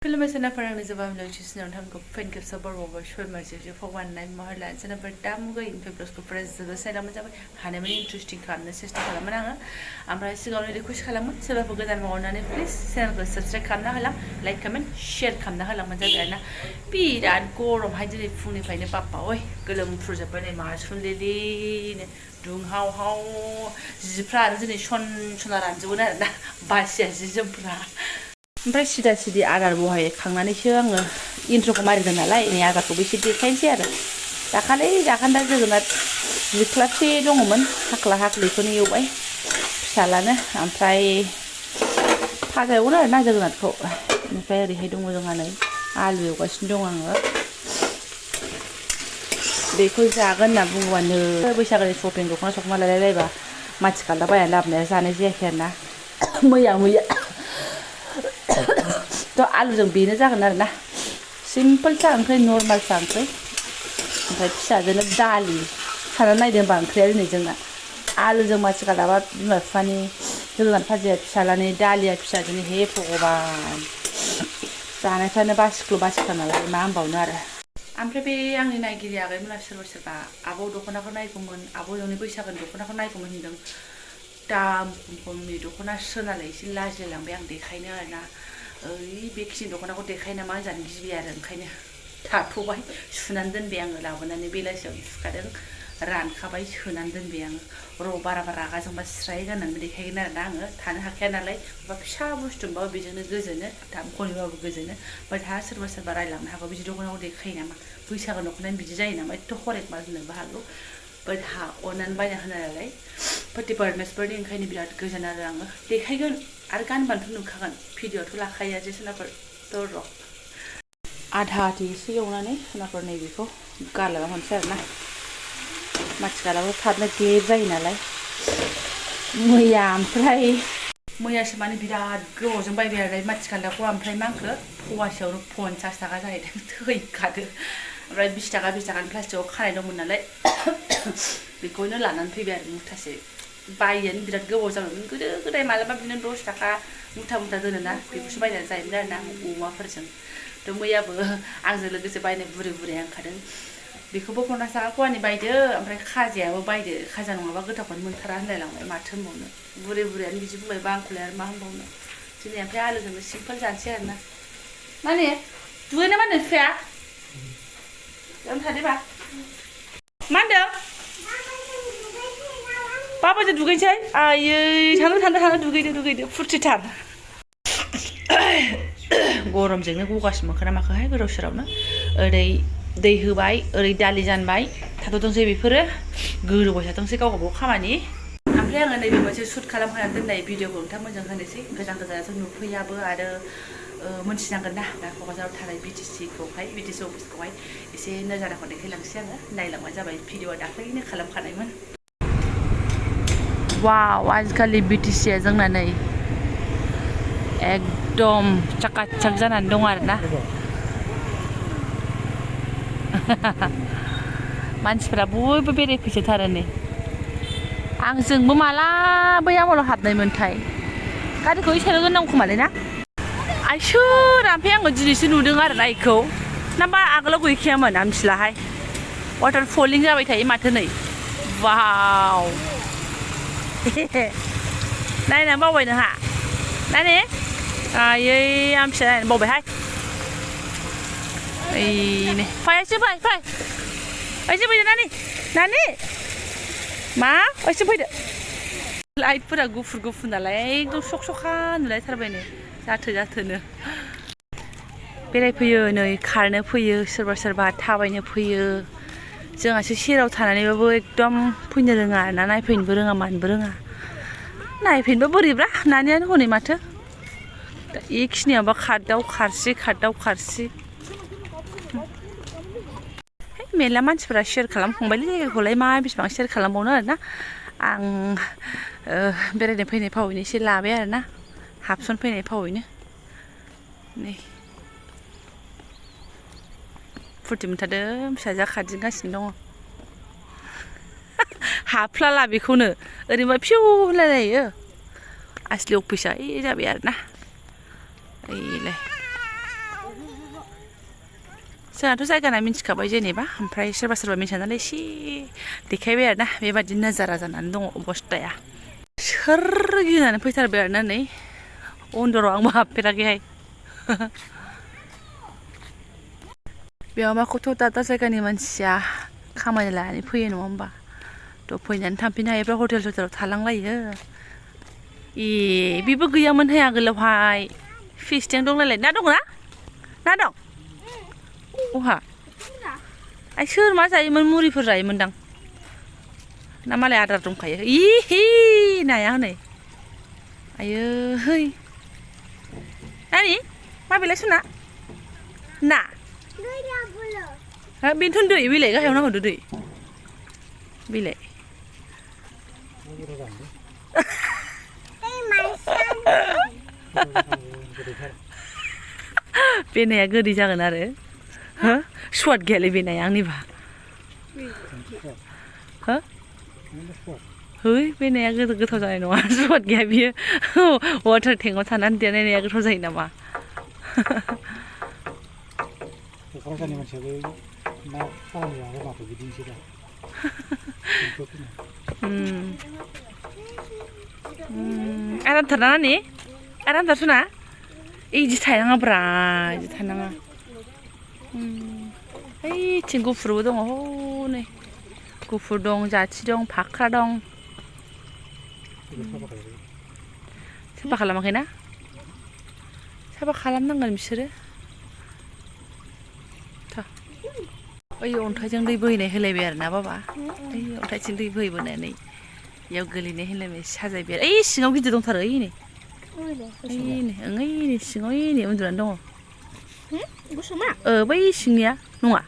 खुलुमबाय सोनाफोर आंनि जोबानिव्लग चेनेलाव नोंथांखौ फिन खेबसे बरावबाय सयमारसे भगवाननाय महर लानो सोनाफोर दा मुगायनिफ्राय ब्लगखौ जोबोद साइडावनो जाबाय हानायमानि इन्टारेस्टिं खालामनो सेस्था खालामोन आङो ओमफ्राय सिगाङावनो रिकुवेस्ट खालामो सोरबाफोर गोदान मावनानै प्लिज चेनेलखौ साबस्क्राइब खालामना होलां लाइक कमेन्ट शेयार खालामना होलांबानो जाबाय आरोना बिराद गरमहाय दिनै फुंनिफ्रायनो बाप्पा ओइ गोलोमफ्रुजोब्बाय नै मासुन्देलिनो दुंहावहाव जिफ्रा आरो दिनै सना रानजोबगोन आरोना बासिया जि जोमफ्रा ओमफ्राय सिदा सिदि आदार बहायखांनानैसो आङो इन्ट्र'खौ मारिदों नालाय नै आदारखौबो एसे देखायनोसै आरो जाखान्दा जोगोनार जिख्लाबसे दङमोन हाख्ला हाख्लिखौनो एवबाय फिसालानो ओमफ्राय फाजा एवगोन आरोना जोगोनारखौ ओमफ्राय ओरैहाय दङ जोंहा नै आलु एवगासिनो दं आङो बेखौ जागोन होनना बुङोबानो बैसागोनि शपिं दख'ना लायलायलायबा मानसि खालदा बायनानै लाबोनाया जानाय जायाखै आरोना मैया थ' आलुजों बेनो जागोन आरोना सिम्पोल सा ओंख्रि नर्माल सा ओंख्रि ओमफ्राय फिसाजोनो दालि साननानै नायदों होनबा ओंख्रिया दिनै जोंना आलुजों मानसि खालाबा बिमा बिफानि जोगोनार भाजिया फिसालानि दालिया फिसाजोनि हे भगबान जानायफ्रानो बासिख्ला नालाय मा होनबावनो आरो ओमफ्राय बे आंनि नायगिरि आगैमोना सोरबा आब' दख'नाखौ नायगौमोन आब' नोंनि बैसागोनि दख'नाखौ नायगौमोन होनदों दामनि दख'ना सोनालाय एसे लाजिलायलांबाय आं देखायनो आरोना ओइ बेखिनि दख'नाखौ देखाय नामा जानो गिबाय आरो ओंखायनो थाथ'बाय सुनानै दोनबाय आङो लाबोनानै बेलासियाव सुखादों रानखाबाय सोनानै दोनबाय आङो र' बारा रागा जोंबा स्राय गाननानै देखायगोन आरोना आङो थानो हाखाया नालाय बा फिसा बुस्थुबाबो बेजोंनो गोजोनो दाम खमनिबाबो गोजोनो ओमफ्राय दा सोरबा रायलांनो हागौ बिदि दख'नाखौ देखायो नामा बैसागो दख'नायानो बिदि जायो नामा एथ' हरेक मा होननोबो हागौ बाट अननानै बायना होनो नालाय पार्टि पार्टनार्सफोरनि ओंखायनो बिराद गोजोन आरो आङो देखायगोन आरो गानबानोथ' नुखागोन भिडिअ'थ' लाखायो जे सोनाफोर थ' र' आधा एसे एवनानै सोनाफोर नैबेखौ गारलाना हरनोसै आरोना मानसि गालाबो थाबनो गेब जायो नालाय मैयासो माने बिराद गोबावजों बायबाय आरो मानसि गालदाखौ ओमफ्राय मा होनखो फवासेयावनो 50 थाखा जाहैदों थैखादो ओमफ्राय 20 थाखानि प्लास्टिकआव खानाय दंमोन नालाय बेखौनो लानानै फैबाय आरो मुथासे बायैयानो बिराद गोबाव जाबायमोन गोदो गोदाय मालाबा बिदिनो 10 थाखा मुथा दोनोना बेखौसो बायनानै जायोमोन आरोना अमाफोरजों थ' मैयाबो आंजों लोगोसे बायनाय बुरैया ओंखारदों बेखौबो 50 थाखा फवानि बायदो ओमफ्राय खाजायाबो बायदो खाजा नङाबा गोथावखौनो मोनथारा होनलायलांबाय माथो होनबावनो बुरैयानो बिदि बुंबायबा आंखौलाय आरो मा होनबावनो दिनै ओमफ्राय आलुजोंनो सिम्पोल जानोसै आरोना माने दुगैना मा होनदों फिफाया थादोबा मा होनदों बाबाजों दुगैनोसै आयै थांनो दुगैदो फुरथिथार गरमजोंनो गगासिनो मोनखोना माखोहाय गोदाव सोरावनो ओरै दै होबाय ओरै दालि जानबाय थाथ'थोंसै बेफोरो गोदौबाय थाथोंसै गावबागाव खामानि ओमफ्राय आङो नैबे मोनसे शुट खालामखानानै दोननाय भिडिअखौ नोंथांमोनजों होनोसै गोजान नुफैयाबो आरो मोनथिनांगोन ना दा क'क्राझाराव थानाय BTC अफिसखौहाय एसे नोजाराखौ देखायलांसै आङो नायलांबानो जाबाय भिडिअआ दाख्लैनो खालामखानायमोन वाव आजिखालि BTCआ जोंना नै एकदम चाकाचाक जानानै दं आरोना मानसिफ्रा बयबो बेरायफैसोथारो नै आंजोंबो माला बै आमोलाव हाबनायमोनथाय गारिखौ इसाराव दोननांगौ खोमालै ना आइसोर ओमफ्राय आङो दिनैसो नुदों आरोना इखौ नाबा आगोलाव गैखायामोन आं मिथिलाहाय वाटार फलिं जाबाय थायो माथो नै वाव नायनानै बावबाय नोंहा नानि आयै आं फिसा नायनानै बावबायहाय ओइनै फैसो फैदो नानि मा ओइसो फैदो लाइटफोरा गुफुर नालाय एकदम सखा नुलायथारबाय नै जाथोनो बेरायफैयो नै खारनो फैयो सोरबा थाबायनो फैयो जोंहासो सेराव थानानैबाबो एकदम फैनो रोङा आरोना नायफैनोबो रोङा मानोबो रोङा नायफैनोबा बोरैब्रा नानियानो हनै माथो दा एखिनियावबा खारदाव खारसि मेरला मानसिफोरा शेयार खालामखांबायलै जायगाखौलाय मा बेसेबां शेयार खालामबावनो आरोना आं बेरायनो फैनाय फावैनो एसे लाबाय आरोना हाबसन फैनाय फावैनो नै फुरथि मोनथारदों फिसाजोआ खारदिंगासिनो दङ हाफ्लाला बेखौनो ओरैनोबा फिउ होनलायलायो आसलि अफिसा जाबाय आरोना ओइलाय जोंहाथ' जायगाना मिन्थिखाबाय जेनेबा ओमफ्राय सोरबा सोरबा मिन्थिया नालाय एसे देखायबाय आरोना बेबादि नोजारा जानानै दङ अबस्थाया सोर गिनानै फैथारबाय आरोना नै उन्दराव आंबो हाबफेराखैहाय बेयाव माखौथ' दादा जायगानि मानसिया खामानि लानानै फैयो नङा होमबा थ' फैनानै थांफिननो हायोब्ला हटेलाव थालांलायो बेबो गैयामोनहाय आगोलावहाय फिस टेंक दंलायलाय ना दंना ना दं अहा आइ सोर मा जायोमोन मुरिफोर जायोमोनदां ना मालाय आदार दंखायो इहि नाया हनै आयो है नानि माबेलाय सुना ना बेनोथ' दै बिलाइ गाहायाव नाहरदो दै बिलाइ बे नाया गोदै जागोन आरो हो स्वाद गैयालै बे नाया आंनिबा हो है बे नाया गोथाव जानाय नङा स्वाद गैया बियो वाटार टेंकआव थानानै देरनाय नाया गोथाव जायो नामा क'क्राझारनि मानसियाबो ना खालामनो लाङो माथो बिदिनोसै दा आरामथार ना नानि आरामथार सुना इदि थानाङाब्रा इदि थानाङा ओइथिं गुफुरबो दङ हनै गुफुर दं जाथि दं फाख्रा दं साफा खालामाखैना साफा खालामनांगोन बिसोरो ओइ अन्थाइजों दै बोहैनाय होलायबाय आरो ना बाबा ओइ अन्थाइजों दै बोहैबोनानै इयाव गोलैनाय होलायबाय साजायबाय आरो ओइ सिङाव गिदिर दंथारो ओइनै ओइनै सिङाव ओइनै उन्दुनानै दङ बै सिंनिया नङा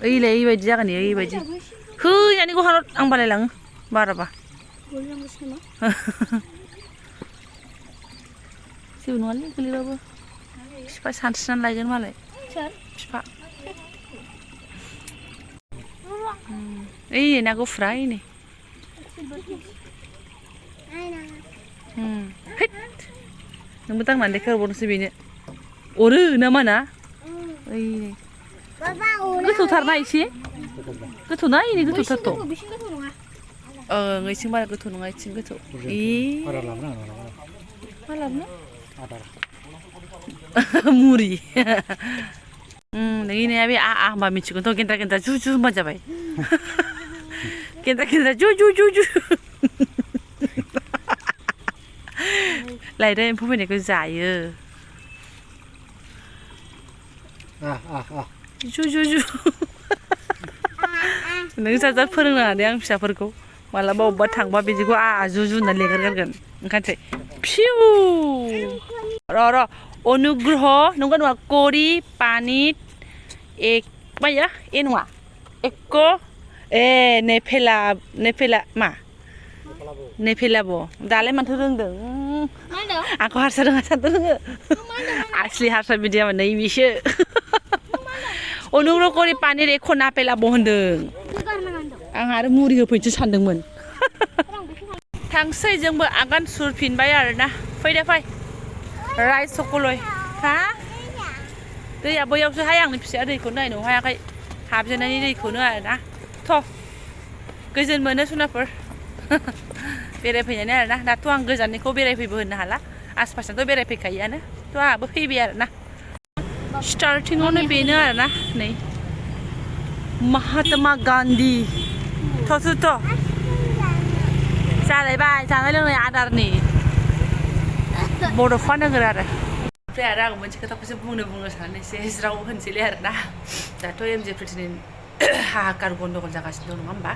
ओइलाय ओइबायदि जागोन ओइबायदि हैनानै गहारत आं बालायलाङो बाराबा जेबो नङालै गोलैबाबो बिफा सानस्रिनानै लायगोन मालाय बिफा ओइ ना गुफुरा ओइनै नोंबो दांनानै देखायहरबावनोसै बेनो अरो ना मा ना ओइनै गोथौथारना एसे गोथौना इनै गोथौथारथ' ओं इथिं बारा गोथौ नङा इथिं गोथौ मा लाबोनो मुरि नोंनिया बे आ होनबा मिथिगोनथ' गेन्द्रा गेन्द्रा जु जु होनबानो जाबाय गेन्द्रा गेन्द्रा जु जु जु जु लायदो एम्फौ फैनायखौ जायो जु जु जु नों जाजा फोरोंनाङा दे आं फिसाफोरखौ मालाबा अबेबा थांबा बिदिखौ जु जु होननानै लेंहरगारगोन ओंखायनोसै फिउ र' अनुग्रह नंगौ नङा करि पानित एक माया ए नङा एक नेफेला मा नेफेलाब दालाय माथो रोंदों आंखौ हारसा रोङा सानदों रोङो आसलि हारसा मिडियाम नैबिसो अनुग्रह करि पानित एक नापेलाब होनदों आं आरो मुरि होफैनोसो सानदोंमोन थांसै जोंबो आगान सुरफिनबाय आरोना फैदो फै राइस सकलय हा दैया बैयावसो हाय आंनि फिसाया दैखौनो नायनो हायाखै हाबजेननायनि दैखौनो आरोना थ' गोजोन मोनो सुनाफोर बेरायफैनानै आरोना दाथ' आं गोजाननिखौ बेरायफैबो होननो हाला आसपासजोंथ' बेरायफैखायोआनो थ' आंहाबो फैबाय आरोना स्टार्टिंआवनो बेनो आरोना नै महात्मा गान्धी थ' जालायबाय जानाय लोंनाय आदारनि बड'फा नोगोर आरो ओमफ्राय आरो आं मोनसे खोथाखौसो बुंनो साननानै एसे ज्राव होनसैलै आरोना दाथ' एमजे प्रिटिनि हाहाकार गन्दगल जागासिनो दं नङा होमबा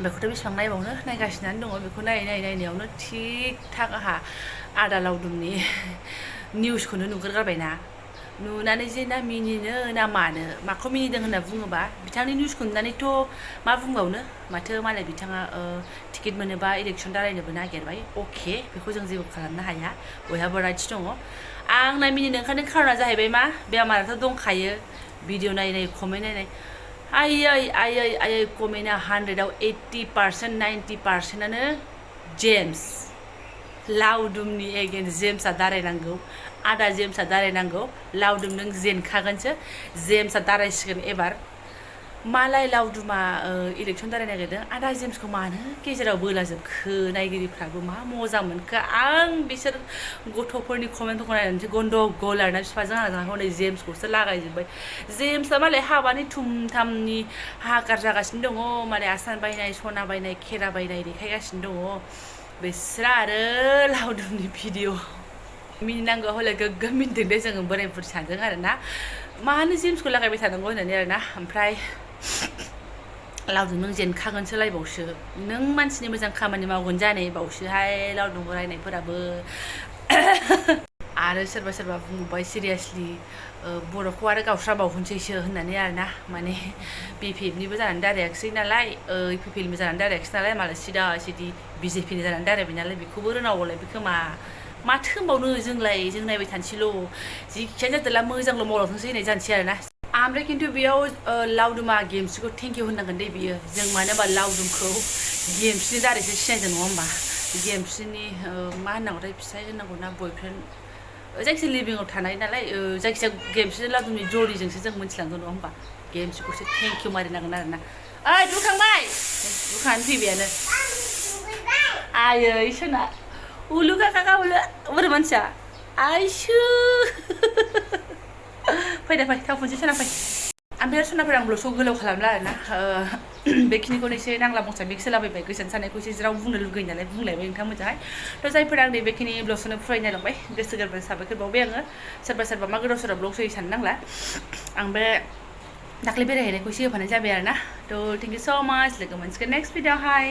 बेखौथ' बेसेबां नायबावनो नायगासिनो दङ बेखौ नायनायावनो थिग थाक आहा आदा लावदुमनि निउसखौनो नुगोरगारबायना नुनानै जे ना मिनिनो ना मानो माखौ मिनिदों होनना बुङोबा बिथांनि निउसखौ नुनानैथ' मा बुंबावनो माथो मालाय बिथाङा टिकेट मोनोबा इलेक्सन दारायनोबो नागिरबाय अके बेखौ जों जेबो खालामनो हाया बयहाबो राइट्स दङ आंना मिनिनो ओंखारनाय खारना जाहैबाय मा बेमाराथ' दंखायो भिडिअ नायै कमेन्ट नायनाय आयै कमेन्टआ 100आव 80% 90%आनो जेम्स लावदुमनि एगेन जेम्सआ दारायनांगौ आदा जेम्सआ दारायनांगौ लावदुम नों जेनखागोनसो जेम्सआ दारायसिगोन एबार मालाय लावदुमा इलेक्सन दारायनो नागिरदों आदा जेम्सखौ मानो गेजेराव बोलाजोबखो नायगिरिफ्राबो मा मोजां मोनखो आं बिसोर गथ'फोरनि कमेन्टफोरखौ नायनानैसो गन्डगल आरोना बिफाजों आंजों हनै जेम्सखौसो लागायजोब्बाय जेम्सआ मालाय हाबानि थुमथामनि हाकार जागासिनो दङ माने आसान बायनाय सना बायनाय खेरा बायनाय देखायगासिनो दङ बिस्रा आरो लावदुमनि भिडिअ मिनिनांगौ हले गोग्गो मिनिदों दे जोङो बोराय बुरि सानदों आरोना मानो जेम्सखौ लागायबाय थानांगौ होननानै आरोना ओमफ्राय लावदुम नों जेनखागोनसो लायबावसो नों मानसिनि मोजां खामानि मावगोन जानायबावसोहाय लावदुम बोरायनायफोराबो आरो सोरबा सोरबा बुंबाय सिरियासलि बर'खौ आरो गावस्राबावहोनसैसो होननानै आरोना माने बिपिएफनिबो जानानै दारायाखिसै नालाय इउपिपिएलनिबो जानानै दारायाखिसै नालाय मालाय सिदा सिदि बिजेपिनि जानानै दारायबाय नालाय बेखौबो रोनावलायबाय खोमा माथो होनबावनो जों नायबाय थानोसैल' जिखियानो जादोला मोजांल' मावलांथोंसै होननाय जानोसै आरोना ओमफ्राय खिन्थु बेयाव लावदुमा गेमस्रिखौ थेंकिउ होननांगोन दे बियो जों मानो होनबा लावदुमखौ गेमस्रिनि दारैसो सिनायदों नङा होमबा गेमस्रिनि मा होननांगौथाय फिसाय होननांगौ ना बयफ्रेन्ड जायखिजाया लिभिंआव थानाय नालाय जायखिजाया गेमस्रि लावदुमनि जरिजोंसो जों मिथिलांदों नङा होमबा गेमस्रिखौसो थेंकिउ मारिनांगोन आरोना ओइ दुखांबाय दुखानानै फैबायानो आयै सोना उलु काका उलु बोरै मानसिया आइसो फैदो फै थाव फुनसै सोना फै ओमफ्राय सनाफोर आं ब्लगखौ गोलाव खालामला आरोना बेखिनिखौनो एसे नांला बंसा बेग सोलाबायबाय गोसोन साननायखौ एसे ज्राव बुंनो लुगैयो नालाय बुंलायबाय नोंथांमोनजोंहाय थ' जायफोरा आंनि बेखिनि ब्लगखौनो फरायनायलांबाय गोसो गोरबोजों साबायखर बावबाय आङो सोरबा मा गोदाव सोराव ब्लग सोयो साननो नांला आं बे दाख्लै बेरायहैनायखौ एसे होफानाय जाबाय आरोना थ' थेंक इउ स' माच लोगो मोनसिगोन नेक्स्ट भिडिअ'हाय